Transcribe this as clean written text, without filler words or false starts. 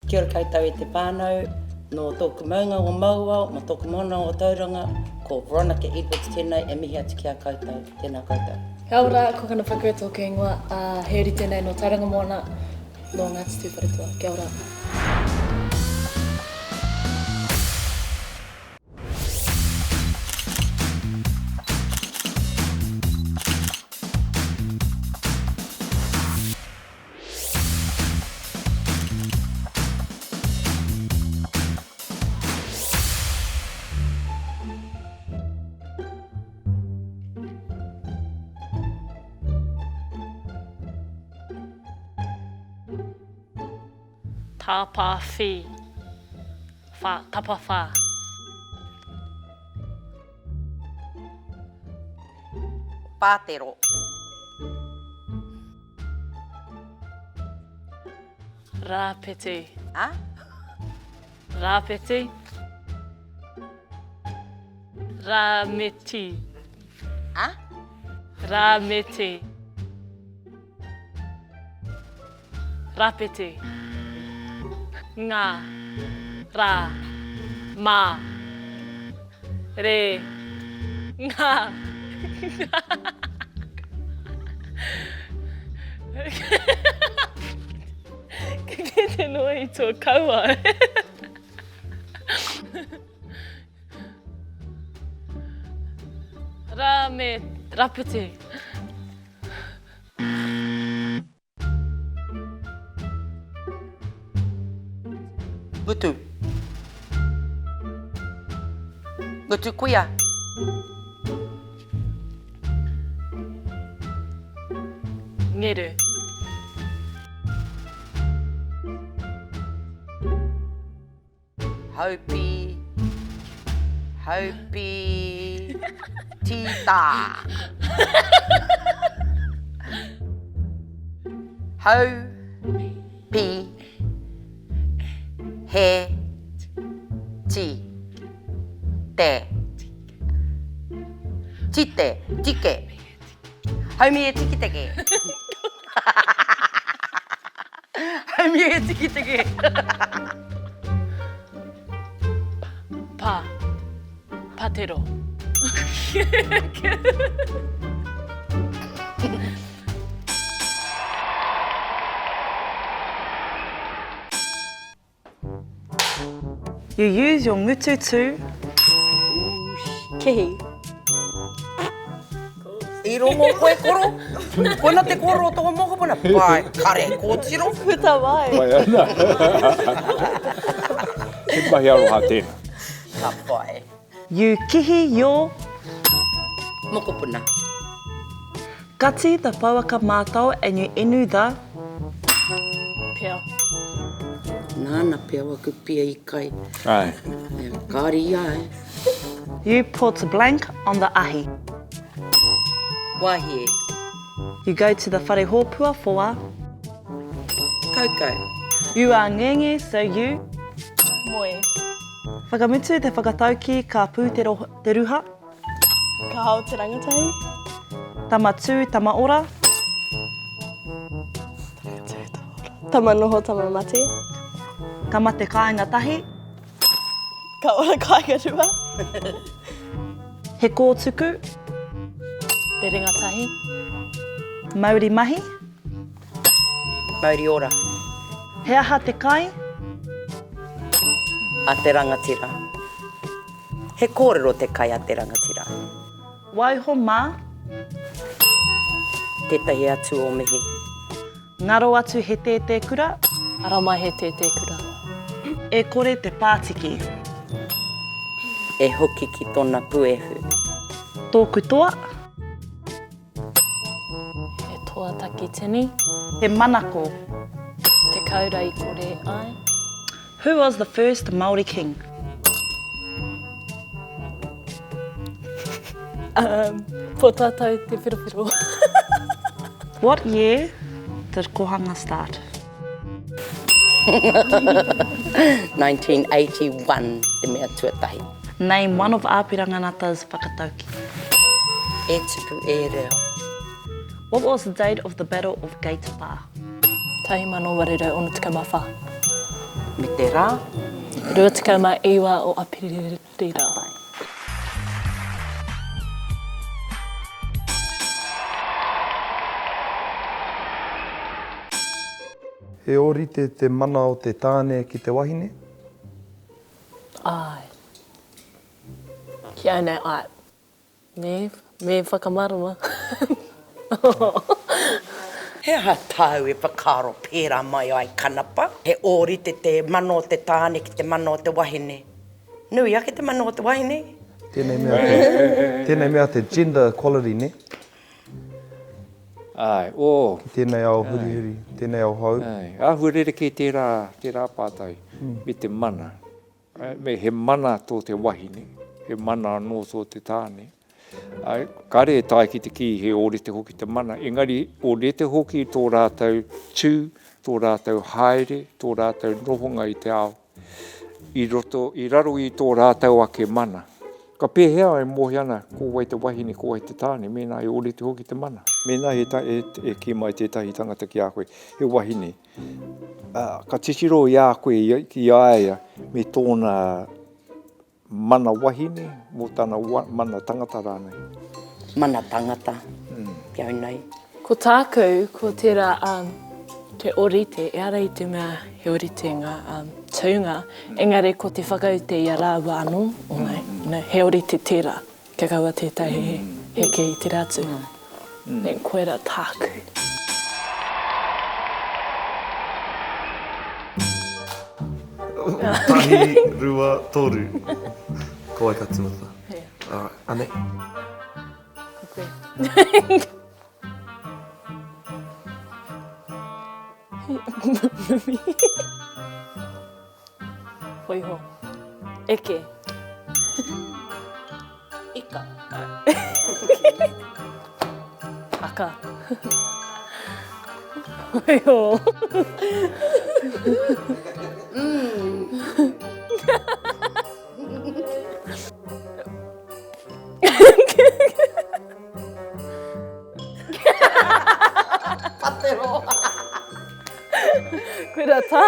Kia ora koutou e te whānau, nō tōku maunga o Mauao, mō tōku moana o Tauranga, ko Veronica Edwards tēnei e mihi atu ki a koutou. Tēnā koutou. Kia ora, ko Kana Whakura tōku ingoa, ā, he uri tēnei nō Tauranga Moana, nō Ngāti Tūwharetoa. Kia ora. Tāpawhi, wha, tapawhā. Pātero. Rāpeti. A? Rāpeti. Rāmeti. A? Rāmeti. Rapiti. Nga. Ra. Ma. Re. Nga. Ka kite noa i tō kauae. Ra me Rapiti. Ngutu. Ngutu kuia. Ngeru. Haupi, haupi, tītā. Hau, pi, he, ti, te. Tite, tike. Haumi e tikitiki. Haumi e tikitiki. Pa. Patero. You use your ngutu to. Kihi. I rongo koe koro? Koina te koro o tō mokopuna? Pai, kare, kōtiro. Puta mai. Pai ana. He mahi aroha tēnā. Ka pai. You kihi your. Mokopuna. Kati the pouaka mātao and you inu the. Pia. Nāna pea waku pia i kai. Ae. Kāre ia e. You put blank on the ahi. Wahie. You go to the whare hōpua for a. Kaukau. You are ngenge so you. Moe. Whakamutu te whakataukī ka pū te ruha. Ka hao te rangatahi. Tama tū, tama ora. Tama tū, tama ora. Tama noho, tama mate. Ka mate kāinga tahi. Ka ora kāinga rua. He kōtuku. Rerenga tahi. Mauri mahi. Mauri ora. He aha te kai? A te rangatira. He kōrero te kai a te rangatira. Waiho mā. Tētahi atu o mihi. Ngaro atu he tētē kura. Ara mai he tētē kura. E kore te pātiki. E hoki ki tōna puehu. Tōku toa. He toa takitini. He manako. Te kaura i kore ai. Who was the first Māori king? Um, Potatau Te Whirowhiro. What year did Kohanga start? 1981 te mea tuatahi. Name one of Apiranga Ngata's whakatauki. E tupu e reo. What was the date of the battle of Gate Pa? 1864. Me te rā? 29 o Aperira. Pai. He ōrite te mana o te tāne ki te wahine? Āe. Ki au nei, āe. Me, me whakamārama. He aha tāu e whakaaro pērā mai ai, Kanapa? He ōrite te mana o te tāne ki te mana o te wahine. Nui ake te mana o te wahine. Tēnei mea te, tēnei mea te gender equality, nē? Āe, oh. Ki tēnei ao hurihuri, tēnei ao hou. Āe, āhua rerekē tērā, tērā pātai me te mana. Me he mana tō te wahine, he mana anō tō te tāne. Āe, kāre e taea ki te kī he ōrite hoki te mana, engari ōrite hoki tō rātou tū, tō rātou haere, tō rātou nohonga i te ao, i roto, i raro i tō rātou ake mana. Ka pēhea e mōhio ana ko wai te wahine, ko wai te tāne, mēnā he ōrite hoki te mana? Mēnā he, e, e kī mai tētahi tangata ki a koe, he wahine, ā, ka titiro i a koe, i a ia, me tōna mana wahine, mō tana mana tangata rānei. Mana tangata, ki au nei. Ko tāku, ko tērā te ōrite, ehara i te mea he ōrite ngā tūnga, engari ko te whakaute i a rāua anō, he ōrite tērā, kia kaua tētahi heke i tērā atu. Koirā tāku. Tahi, rua, toru. Ko wai ka timata? Alright, anei. Ko koe. Mimi. Hoiho. Eke. Ika. Aka. Hoiho. Patero. Koira tā.